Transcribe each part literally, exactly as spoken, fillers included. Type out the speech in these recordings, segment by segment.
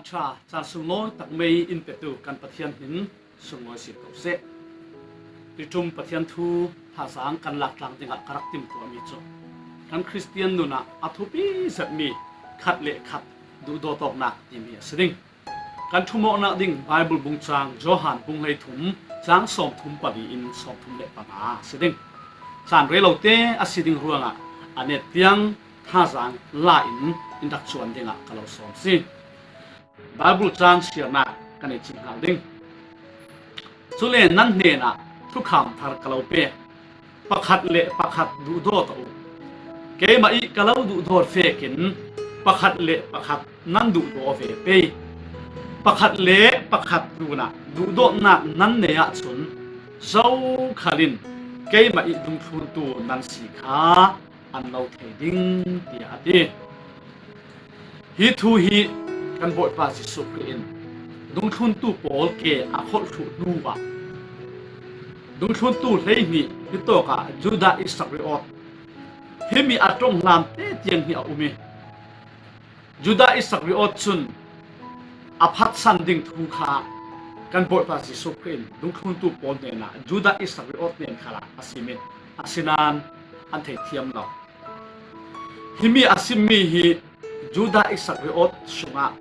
Ṭha, caan sunglawi tak mei in petu kan Pathian hmin sunglawi si ko seh. Tuiṭum Pathian thu thazaang kan lak tlang dingah ka rak timtuahmi cu kan Khristian nun ah a thupi zetmi khat le khat duhdawt awknak timi a si ding. Kan ṭhumawknak ding Baibal bungcang Johan bung hleithum cang sawmthum pali in sawmthum le panga a si ding. Caan rei lote a si ding ruangah a net tiang thazaang la in in rak cuan dingah ka lo sawm si. Baibal caan siarnak kan i cih hngak ding. Cule nan hnenah thukham thar ka lo pek. Pakhat le pakhat duhdawt aw uh. Keimah ih ka lo duhdawt vekin pakhat le pakhat nan duhdawt aw ve pei. Pakhat le pakhat tlunah duhdawtnak nan nei ahcun zokhal in keimah ih dungthluntu nan si kha an lo thei ding, tiah a ti. Hi thu hi kan Bawipa Jesuh Khrih in dungthluntu pawl ke a kholh thluh hnuah dungthluntu hleihnih hitawkah Judah Iskariot himi a ṭong hlamte tiang hi a um ih, Judah Iskariot cun a phatsan ding thu kha kan Bawipa Jesuh Khrih in dungthluntu pawl hnenah Judah Iskariot hnen khalah a sim ih, asinain an thei thiam lo. Himi a simmi hi Judah Iskariot sungah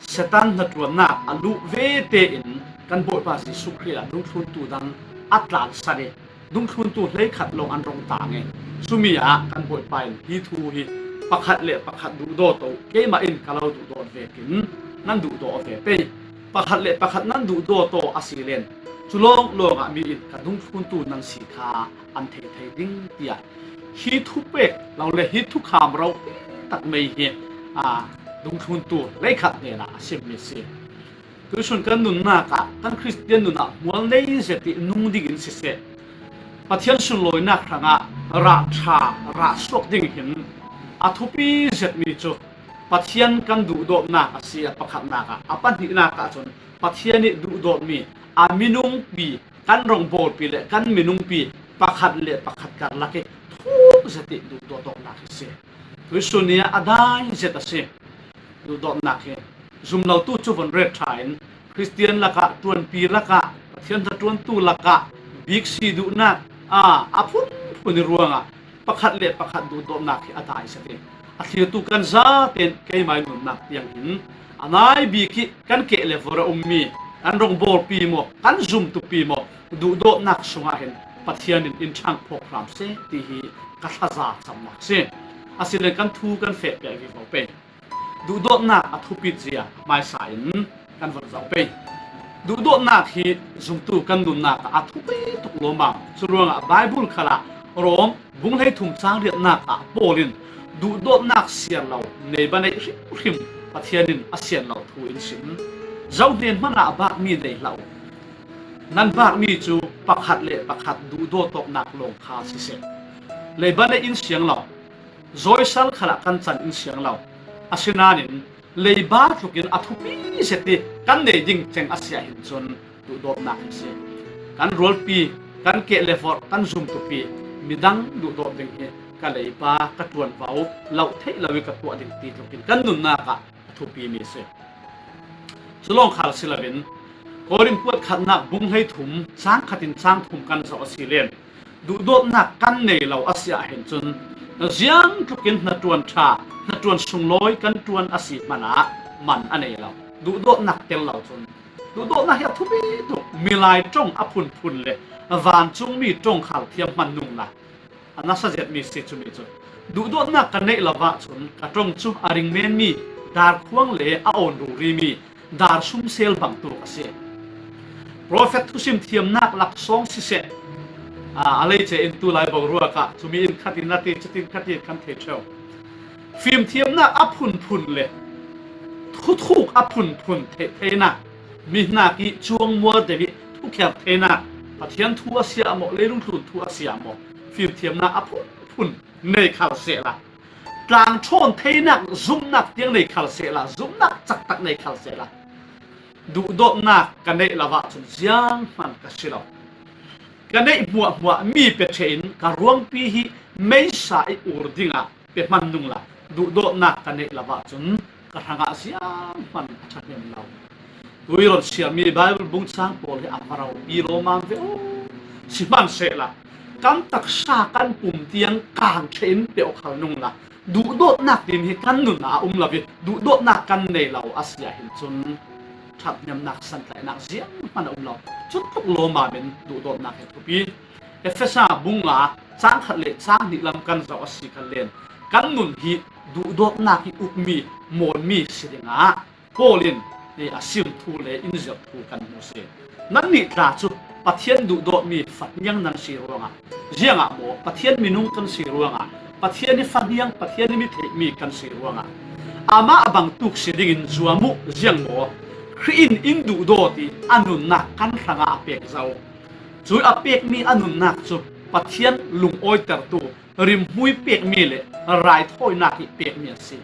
Satan hnaṭuannak a luh ve tein kan Bawipa Jesuh Khrih ah dungthluntu dang a tlansan ih, dungthluntu hleikhat lawng an rung tang ih, cumi ah kan Bawipa in hi thu hi pakhat le pakhat duhdawt aw uh, keimah in ka lo duhdawt vekin nan duhdawt aw ve pei. Pakhat le pakhat nan duhdawt aw a si len cu lawnglawng ah mi in ka dungthluntu nan si kha an thei thei ding, tiah hi thupek lo le hi thukham ro tak mei hi, aa, dungthluntu hleikhat hnenah a simmi si. Tuihsun kan nunnak ah, kan Khristian nun ah hmual nei zet ih nung dingin siseh, Pathian sunlawinak hrangah rah ṭha, rah suak ding hin a thupi zetmi cu Pathian kan duhdawtnak a si, a pakhatnak ah. A pahnihnak ahcun Pathian ih duhdawtmi a minungpi, kan rawngbawlpi le kan minungpi pakhat le pakhat karlak ih thuk zet ih duhdawt awknak hi si. Tuihsun ni ah a dai zet a si. Duhdawtnak hi zumlotu cu von ret ṭha in Khristian lakah, ṭuanpi lakah, Pathian hnaṭuantu lakah bik si duhnak, aa, a phunphun ih ruangah pakhat le pakhat duhdawtnak hi a dai zet ih, a thlirtu kan zaten keimah ih nunnak tiang hin a nai bik ih kan keh le vor a ummi, kan rawngbawlpi maw, kan zumtupi maw, duhdawtnak sungah hin Pathian in in ṭhang phawk hram seh ti hi ka thazaang camnak si. Asile kan thu kan feh piak vivo pei. Duhdawtnak a thupit zia hmaisa in kan von zoh pei. Duhdawtnak hi zumtu kan nunnak ah a thupi tuk lawmmam. Curuangah Baibal khalah Rom bung hleithum cang riatnak ah Paul in duhdawtnak siar lo, neiba neih hrimhrim Pathian in a siar lo thu in sim. Zohhnen hmanh ah a bakmi nei hlah uh. Nan bakmi cu pakhat le pakhat duhdawt awknak lawng kha siseh, leiba neih in siang lo, zawisal khalah kan can in siang lo. Asinain leiba tlukin a thupi zet ih kan nei ding ceng a si ahhin cun duhdawtnak hi si. Kan rualpi, kan keh le vorh, kan zumtupi, midang duhdawt ding hi ka leiba, ka ṭuanvo, loh theih lo ih ka tuah ding ti tlukin kan nunnak ah a thupimi a si. Cu lawng khal si loin Korin kuat khatnak bung hleithum cang khat in cang thum kan zoh a si len duhdawtnak kan nei lo a si ahhin cun ziangtlukin hnaṭuan ṭha, hnaṭuan sunglawi kan ṭuan a si hmanh ah man a nei lo. Duhdawtnak tel lo cun duhdawtnak hi a thupi tuk. Milai ṭong a phunphun le vancungmi ṭong khal thiam hman nung la a nasa zetmi si cumi cu. Duhdawtnak ka neih lo ahcun ka ṭong cu a ring menmi, dar khuang le a awn rurimi dar sumsel bangtuk a si. Profet thusim thiamnak laksawng siseh, aa, a leice in tulai boruak ah cumi in khat in a ti, cutin khat in kan thei ṭheo. Fimthiamnak a phunphun le thuthuk a phunphun theih theinak, mi hnak ih cuang muar deuh ih thukher theinak, Pathian thu a si ah maw, leilung tlun thu a si ah maw, fimthiamnak a phunphun nei khal sehla, tlang ṭhawn theinak zumhnak tiang nei khal sehla, zumhnak caktak nei khal sehla, duhdawtnak ka neih lo ahcun zianghman ka si lo. Ka neih hmuahhmuah mi pe ṭheh in ka ruangpi hi meisa ih ur dingah pe hman nung la, duhdawtnak ka neih lo ahcun a hrangah zianghman a ṭhahnem lo. Tui rawn siam mi Bible bung chang pawl hi a va ropi lawmam ve aw. Sihmanhsehlaw kan taksa kan pum tiang kang ṭhein peuh khal nung la, duhdawtnak tih hi kan nunah a um lo hi, duhdawtnak kan nei lo a si ah hin chun ṭhathnemnak santlaihnak zianghman a um lo. Chun tluk lawmam in duhdawtnak hi a thupi. Efesa bung nga chang khat leh chang hnih lam kan zoh a si khan len, kan nun hi duhdawtnak hi ukmi, mawnmi si dingah Paul in a sim thu leh in zirh thu kan hmu si. Nannih tla chu Pathian duhdawtmi fahniang nan si ruangah, ziangah maw, Pathian minung kan si ruangah, Pathian hi fahniang, Pathian hi mi theihmi kan si ruangah, amah a bangtuk si dingin zuam uh, ziang maw, Khrih in in duhdawt ih a nunnak kan hrangah a pek zo. Cuih a pekmi a nunnak cu Pathian lungawitertu rimhmui pekmi leh raithawinak ih pekmi a si.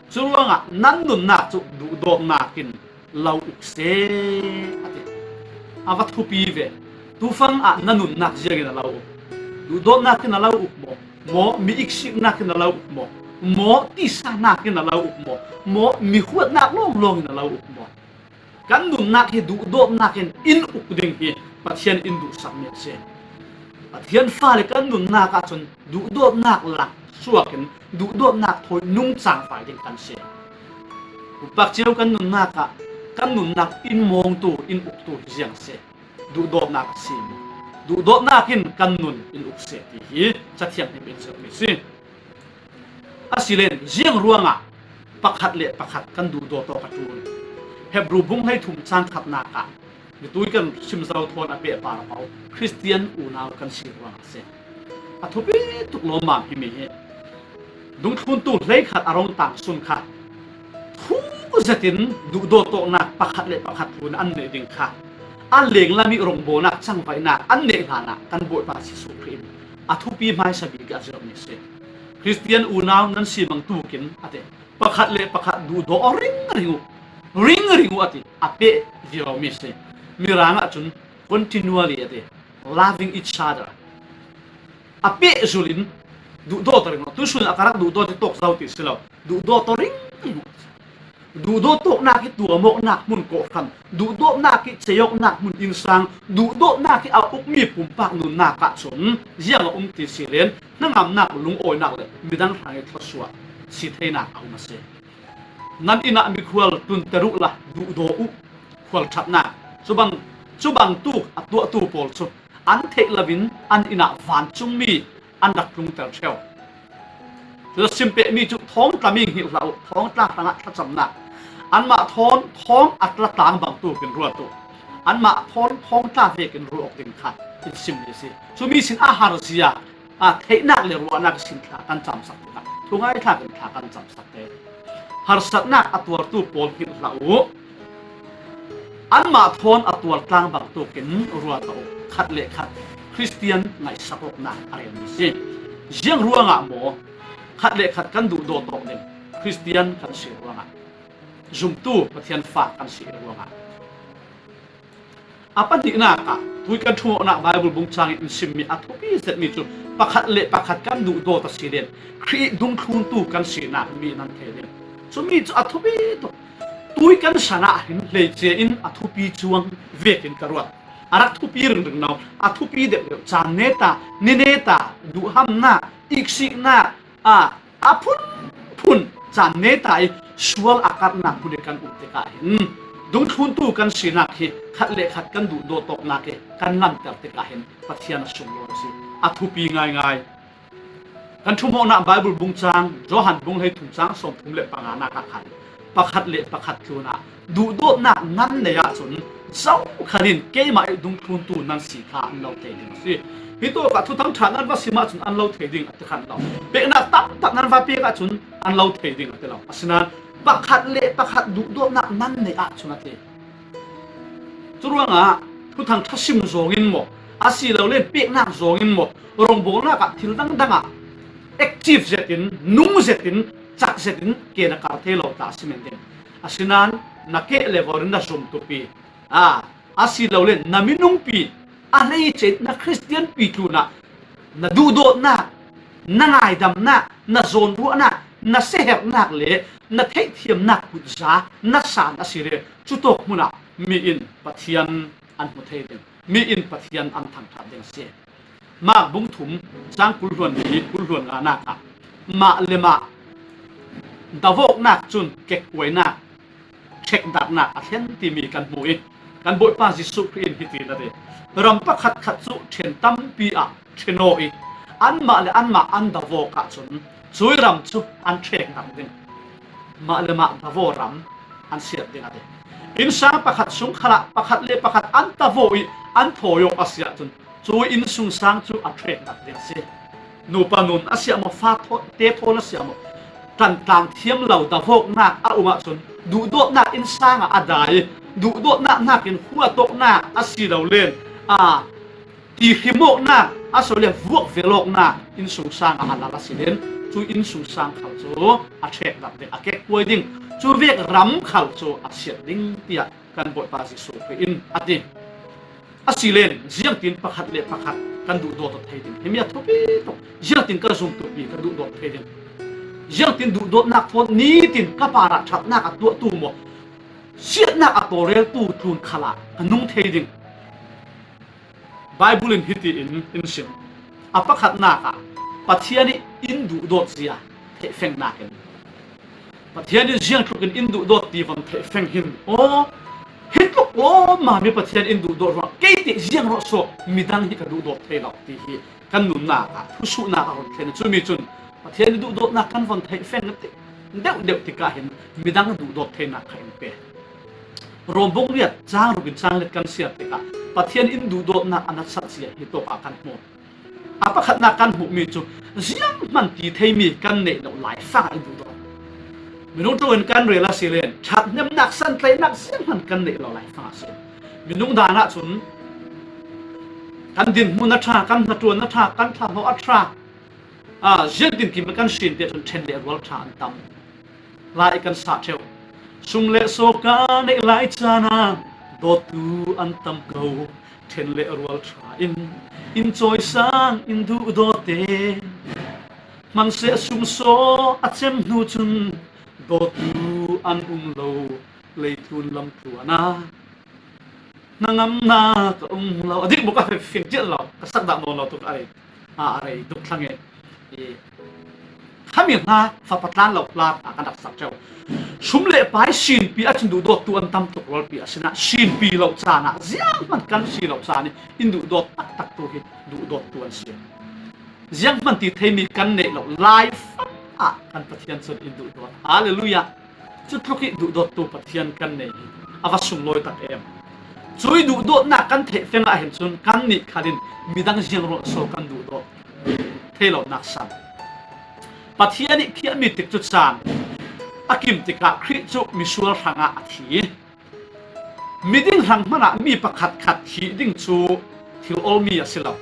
Curuangah nan nunnak cu duhdawtnak in lo uk seh, a ti. A va thupi ve. Tufang ah na nunnak ziangin a lo uk? Duhdawtnak in a lo uk maw? Maw mi iksiknak in a lo uk maw? Maw tisa hnakin a lo uk maw? Maw mi huatnak lawnglawng in a lo uk maw? Kan nunnak hi duhdawtnak in in uk ding hi Pathian in duhsakmi a si. Pathian fale kan nunnak ahcun duhdawtnak lang suakin duhdawtnak thawi nungcang fai ding kan si. Upak cio kan nunnak ah kan nunnak in mawngtu, in uktu hi ziang a si. Duhdawtnak a si. Duhdawtnak in kan nun in uk seh ti hi Cathiang hnem in zirhmi si. Asilen ziang ruangah pakhat le pakhat kan duhdaw tawk a ṭul? Hebru bung hleithum cang khatnak ah mitui kan sim zo thawn a pehpar paoh Khristian unau kan si ruangah a si. A thupi tuk lawmmam himi hi dungthluntu hleikhat a rong tang sun kha thu zetin duhdaw tawknak pakhat le pakhat tlun an neih ding kha a lenglam ih rongbawlnak cangvaihnak an neih hlanah kan Bawipa Jesuh Khrih in a thupi hmaisa bik a zirhmi a si. Khristian unau nan si bangtukin a ti, pakhat le pakhat duhdaw aw ringring uh, ringring uh a ti, a peh viau mi si. Mirang ahcun continually a ti, loving each other. A peh zulin duhdaw ta ring uh. Tusun a ka rak duhdaw ti tawk zo ti si lo. Duhdaw ta ringring uh. Duhdaw tawknak ih tuamawknak hmun kawhhran, duhdawtnak ih ceiawknak hmun innsang, duhdawtnak ih a ukmi pumpak nunnak ahcun ziang a um ti si len, hnangamnak, lungawinak le midang hrangih thluasuah si theinak a um a si. Nan inn ah mikhual tlunter uhla duhdaw uh. Khualṭhatnak cubang, cubangtuk a tuahtu pawl cu an theih loin an inn ah vancungmi an rak tlungter ṭheu. Cucu simpehmi cu thawngtla mi hngilh hlah uh, thawngtla hrangah thlacamnak. Anmah thawn thawng a tla tlang bangtukin ruat uh. Anmah thawn thawngtla vekin ruat awk ding kha in simmi a si. Cumi sin a harzia, a theihnak le ruahnak sin thla kan camsak tikah thungai thlakin thla kan camsak te. Harsatnak a tuartu pawl hngilh hlah uh. Anmah thawn a tuar tlang bangtukin ruat uh. Khat le khat Khristian ngaihsak awknak a relmi si. Ziang ruangah maw khat le khat kan duhdaw tawk ding? Khristian kan si ruangah, zumtu Pathian fa kan si ruangah. A pahnihnak ah tui kan ṭhumawknak Bible bung cang in in simmi a thupi zetmi cu pakhat le pakhat kan duhdaw ta si len Khrih dungthluntu kan sinak mi nan thei ding. Cumi cu a thupi tuk. Tui kan san ah hin hleice in a thupi cuang vekin ka ruat. A rak thupi ringring lo, a thupi deuhdeuh caan neta, ni neta, duhhamnak, iksiknak, a, a phunphun caan neta ih sual a karhnak hmun ih kan um tikah hin dungthluntu kan sinak hi khat le khat kan duhdaw tawknak ih kan langhter tikah hin Pathian a sunglawi a si. A thupi ngaingai. Kan ṭhumawknak Bible bung cang, Johan bung hleithum cang sawmthum le panganak ah khan pakhat le pakhat tlunah duhdawtnak nan nei ahcun zokhal in keimah ih dungthluntu nan si kha an lo thei ding a si. Hi tawkah Thuthang ṭha nan va sim ahcun an lo thei ding a ti khan lo. Peknak tamtak nan va pek ahcun an lo thei ding a ti lo. Asinain pakhat le pakhat duhdawtnak nan nei ahcun a ti. Curuangah Thuthang ṭha sim zawngin maw, asilole peknak zawngin maw, rongbawlnak ah thil dangdang ah active zetin, nung zetin, cak zetin ke na kar thei lo ta a si men ding. Asinain na keh le vorin na zumtupi, a, asilole na minungpi, a hleice na Khristianpi tlunah na duhdawtnak, na ngaidamnak, na zawnruahnak, na siaherhnak le na theihthiamnak kutza na san a si le, cutawk hmunah mi in Pathian an hmu thei ding, mi in Pathian an thangṭhat ding a si. Mark bung thum, cang kul hluan li, kul hluan nganak ah, mah le mah davawknak cun kekkuainak, ṭhekdarnak a thlen timi kan hmu i, kan Bawipa Jesuh Khrih in hiti in a ti, ram pakhatkhat cu ṭhen tampi ah ṭhen aw i, anmah le anmah an davawk ahcun cui ram cu an ṭhekdar ding, mah le mah davaw ram an siat ding a ti. Innsang pakhat sung khalah pakhat le pakhat an tavaw i an thawi awk a si ahcun, cu innsungsang cu a ṭheknak ding a si. Nupa nun a siah maw, fa thaw, te thawn a siah maw, ṭantlang thiam lo davawknak a um ahcun, duhdawtnak innsang ah a dai i, duhdawtnak hnakin huatawknak a si lo len, aa, tihrim awknak a si lo le vuak vel awknak innsungsang ah a lal a si len, cu innsungsang khal cu a ṭheknak ding, a kekkuai ding, cu vek ram khal cu a siat ding, tiah kan Bawipa Jesuh Khrih in a ti. A si len, ziangtin pakhat le pakhat kan duhdawt aw thei ding? Himi a thupi tuk. Ziangtin ka zumtupi ka duhdawt thei ding? Ziangtin duhdawtnak thawn nitin ka parah ṭhatnak a tuahtu maw, siatnak a tawlreltu tlun khalah ka nung thei ding? Baibal in hiti in in sim. A pakhatnak ah, Pathian ih in duhdawt zia theihfengnak in, Pathian in ziang tlukin in duhdawt ti von theihfeng hin, aw, hi tluk lawmmami Pathian in duhdawt ruang, kei teh ziang ruah so midang hi ka duhdawt thei lo ti hi kan nunnak ah thusuhnak a run thlen. Cumi cun Pathian in duhdawtnak kan von theihfeng deuhdeuh tikah hin midang duhdawt theinak kha in pe. Rom bung riat cang ruk in cang let kan siar tikah Pathian in duhdawtnak a natsat zia hi tawk ah kan hmu. A pakhatnak kan hmuhmi cu zianghman ti theimi kan neih loh laifang ah in duhdawt. Minung ṭung in kan rel a si len, ṭhathnemnak santlaihnak zianghman kan neih lo laifang a si. Minung dan ahcun kan dinhmun a ṭha, kan hnaṭuan a ṭha, kan ṭhahnawh a ṭha, aa, ziangtinkim kan sin ti ahcun ṭhen le rual ṭha an tam. Lai kan sah ṭheu. Sum le sawka neih lai caan ah dawttu an tam ko. Ṭhen le rual ṭha in, in cawisang in duhdawt te. Hmanseh sum saw a cem hnu cun dawttu an um lo, leitlun lam tluan ah hnangamnak a um lo. A dik buk a fim ṭial lo, ka sak dah nawn lo tuk a rei, a rei duk thlang i, i, khami hna fapa tlan lo hla a kan rak sak ṭheu. Sum le pai sinpi a cun duhdawttu an tam tuk rualpi a sinah, sinpi lo caan ah, zianghman kan si lo caan i in duhdawt taktak tu hi duhdawttu an si. Zianghman ti theimi kan neih lo laifang ah kan Pathian cun in duhdawt. Hallelujah! Cutluk i duhdawttu Pathian kan nei hi a va sunglawi tak em. Cui duhdawtnak kan theihfeng ah hin cun kannih khal in midang ziang ruah so kan duhdawt thei lonak san. Pathian ih khiahmi tikcu caan a kim tikah Khrih cu misual hrangah a thi. Miding hrang hmanah mi pakhatkhat thih ding cu thil olmi a si lo.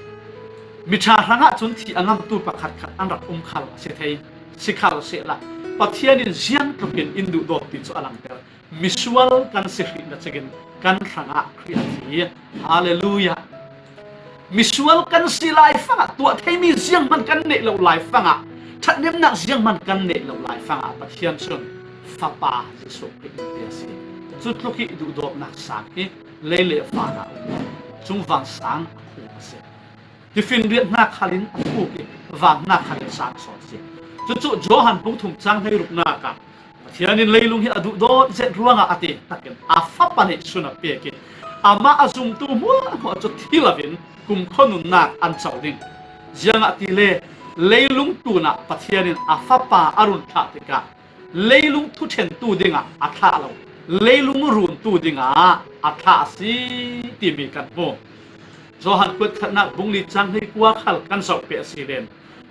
Miṭha hrangah cun thih a ngamtu pakhatkhat an rak um khal a si thei. Si khal sehla, Pathian in ziangtlukin in duhdawt ti cu a langter. Misual kan si hrih na cikin kan hrangah Khrih a thi. Hallelujah! Misual kan si laifangah, tuah theimi zianghman kan neih lo laifangah, ṭhathnemnak zianghman kan neih lo laifangah Pathian cun Fapa Jesuh Khrih in pe a si. Cutluk i duhdawtnak sang hi lei le van ah um, cungvan sang a khuk a si. Tifinriat hna khal in a khuk i, van hna khal in sang sawn a si. Cucu Johan bung thum cang hleiruknak ah, Pathian in leilung hi a duhdawt zet ruangah a ti takin a Fapa nih sun a pek i, amah a zumtu hmuahhmuah cu thi loin kumkhua nunnak an co ding. Ziangahtile leilung tlunah Pathian in a Fapa a run thlah tikah leilung thuṭhentu dingah a thlah lo, leilung runtu dingah a thlah a si timi kan hmu. Johan kuat khatnak bung li cang hleikua khal kan zoh peh a si len,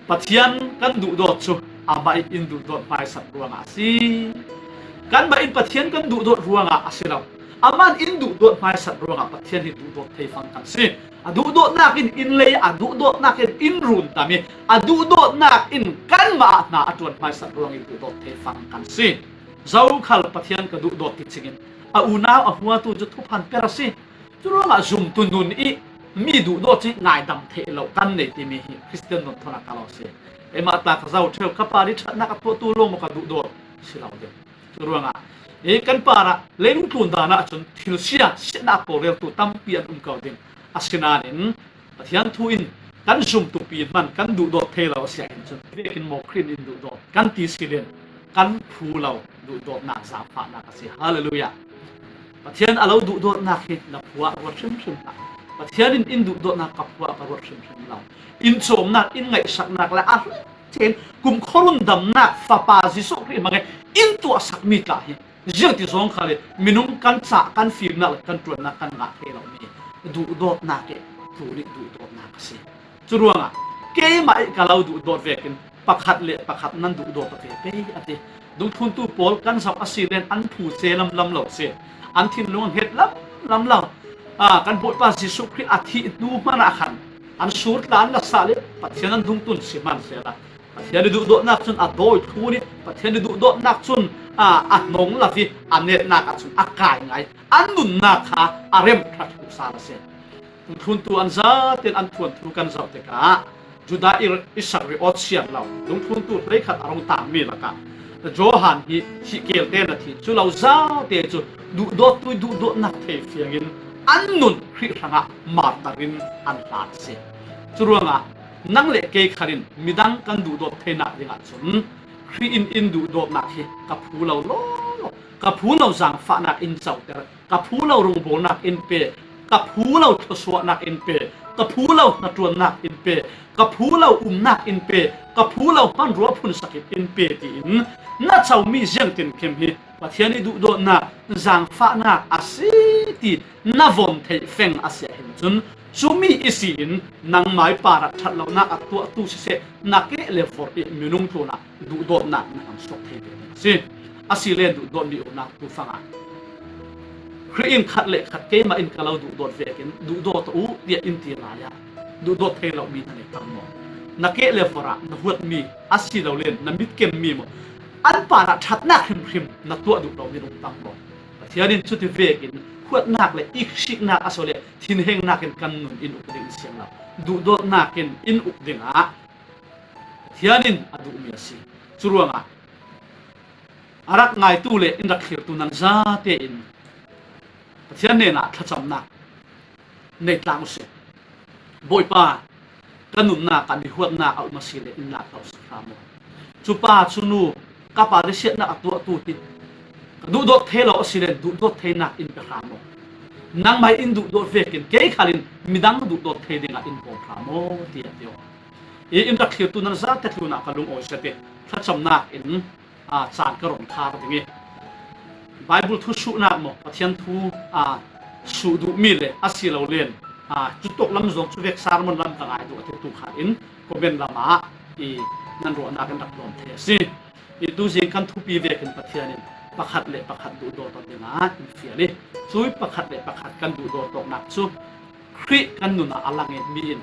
Pathian kan duhdawt cu amah ih in duhdawt hmaisat ruangah a si. Kanmah in Pathian kan duhdawt ruangah a si lo. Amah in duhdawt hmaisat ruangah Pathian hi duhdawt thei fang kan si. A duhdawtnak in in lei, a duhdawtnak in in run tam i, a duhdawtnak in kanmah ah hna a ṭuan hmaisat ruangin duhdawt thei fang kan si. Zokhal Pathian ka duhdawt ti cingin a unau a huatu cu thuphan per a si. Curuangah zumtu nun i mi duhdawt cu ngaidam theih lo kan nei timi hi Khristian nun thawn a ka lo si. Keimah tla ka zau ṭheu, ka par i ṭhatnak a tuahtu lawng maw ka duhdawt si lo ding. Cu ruangah, e, kan parah leilung tlun dan ahcun thil sia, siatnak a kawlreltu tampi an um ko ding. Asinain Pathian thu in kan zumtupi hman kan duhdawt thei lo a si ahhin cun, vekin maw Khrih in duhdawt kan ti si len kan phu lo duhdawtnak zaangfahnak a si. Hallelujah. Pathian a lo duhdawtnak hi na phu ah ruat hrimhrim hlah. Pathian in in duhdawtnak ka phu ah ka ruat hrimhrim lo. In cawmnak, in ngaihsaknak le a hlun ṭhin kumkhua rundamnak Fapa Jesuh Khrih hmangin in tuahsakmi tla hi ziangti zawng khal in minung kan cah, kan fimnak le kan ṭuannak kan ngah thei lomi duhdawtnak i tlun i duhdawtnak a si. Cu ruangah keimah i ka lo duhdawt vekin pakhat le pakhat nan duhdawt ve pei a ti. Dungthluntu pawl kan zoh a si len an phu ce lamlam lo si, an thinlung a hnget lamlam lo. A, kan Bawipa Jesuh Khrih a thih hnu hmanah khan an sur tla an la sah le Pathian an dungtun si hman sehla, Pathian i duhdawtnak cun a dawi thlun i, Pathian i duhdawtnak cun, a, a hnong lo i, a netnak ahcun a kai ngai. An nunnak kha a remh ṭhat hmuhsal a si. Dungthluntu an zaten an thuanthu kan zoh tikah Judah Iskariot siar lo, dungthluntu hleikhat a rung tangmi lakah Johan hi thih kelte na thi cu lo zaten cu duhdawttu i duhdawtnak thei fiangin an nun Khrih hrangah martar in an hlat a si. Cu ruangah nang le kei khal in midang kan duhdawt theinak dingah cun Khrih in in duhdawtnak hi ka phu lo lawlaw, ka phu lo zaangfahnak in coter, ka phu lo rungbawlnak in pe, ka phu lo thluasuahnak in pe, ka phu lo hnaṭuannak in pe, ka phu lo umnak in pe, ka phu lo hmanrua phunsak in pe tiin na comi ziangtinkim hi Pathian i duhdawtnak zaangfahnak a si ti na von theih feng a si ahhin cun, cumi ihsin nangmai parah ṭhat lonak a tuahtu siseh, na keh le vorh i minung tlunah duhdawtnak na hmang suak thei ve ding a si. Asile duhdawt mi umnak tu fangah Khrih in khat le khat keimah in ka lo duhdawt vekin duhdawt u tiah in ti lai ah duhdawt thei lomi na ngei pang maw? Na keh le vorh ah na huatmi a si lo len na mitkemmi maw? An parah ṭhatnak hrimhrim na tuah duh lomi um pang maw? Pathian in cuti vekin huatnak le iksiknak a si le thinhengnak in kan nun in uk ding in siang lo, duhdawtnak in in uk dingah Pathian in a duhmi a si. Cu ruangah a rak ngaitu le in rak thlirtu nan zate in Pathian hnenah thlacamnak nei tlang u sih. Bawipa, ka nunnak ah mihuatnak a um a si le in lak hlah u sih hram aw. Cu pa cu nu, ka pa risiatnak a tuahtu hi ka duhdawt thei lo a si le duhdawt theinak in pe hram aw. Nangmah in duhdawt vekin kei khal in midang duhdawt thei dingah in bawm hram aw, tiah ti aw. I in rak thlirtu nan zate tlunah ka lungawi set i thlacamnak in, aa, caan ka run khar ding i, Baibal thu suhnak maw, Pathian thu, aa, suh duhmi le a si lo len, aa, cutuk lam zong cu vek sermon lam ka ngai duh a ti tu khan in comment lam ah i nan ruahnak in rak lawm thei a si. I tuzing kan thupi vekin Pathian in pakhat le pakhat duhdawt awk dingah in fial i, cui pakhat le pakhat kan duhdawt awknak cu Khrih kan nun ah a lang i mi in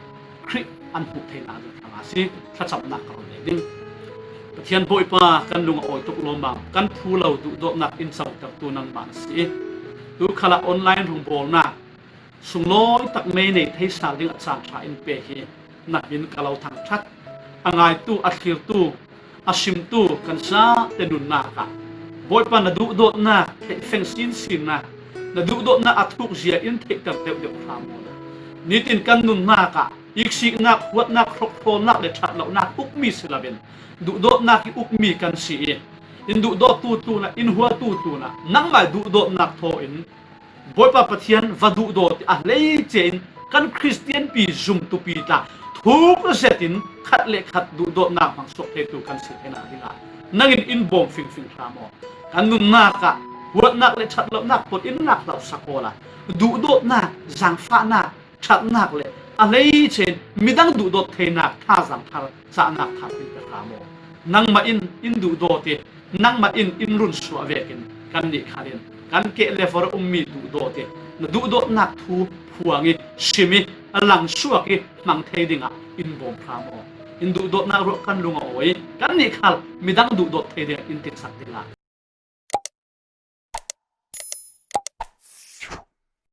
Khrih an hmuh theinak ding hrangah a si. Thlacamnak ka run nei ding. Pathian Bawipa, kan lung a awi tuk lawmmam, kan phu lo duhdawtnak in cotertu nangmah na si i, tu khalah online rungbawlnak sunglawi tak mei nei thei sal ding a caan ṭha in pe hi na hmin ka lo thangṭhat. A ngaitu, a thlirtu, a simtu kan zate nunnak ah Bawipa na duhdawtnak theih feng sinsinnak, na duhdawtnak a thukzia in theihter deuhdeuh hram aw. Nitin kan nunnak ah iksiknak, huatnak, hrokhrawlnak le ṭhat lonak ukmi si loin duhdawtnak i ukmi kan si i, in duhdawttu tlunah, in huatu tlunah nangmah i duhdawtnak thaw in Bawipa Pathian va duhdawt i a hleice in kan Khristianpi zumtupi tla thuk zetin khat le khat duhdawtnak hmang suak theitu kan si theinak dingah nangin in bawm fingfing hram aw. Kan nunnak ah huatnak le ṭhat lonak pawl in lak lo sak awla, duhdawtnak, zaangfahnak, ṭhatnak le a hleice in midang duhdawt theinak thazaang thar cahnak thar in pe hram aw. Nangmah in in duhdawt i, nangmah in in runsuah vekin kannih khal in kan keh le vorh a ummi duhdawt i, na duhdawtnak thu phuang i, sim i, a langsuak i hmang thei dingah in bawm hram aw. In duhdawtnak ruah kan lung a awi i, kannih khal midang duhdawt thei dingah in tinsak dingah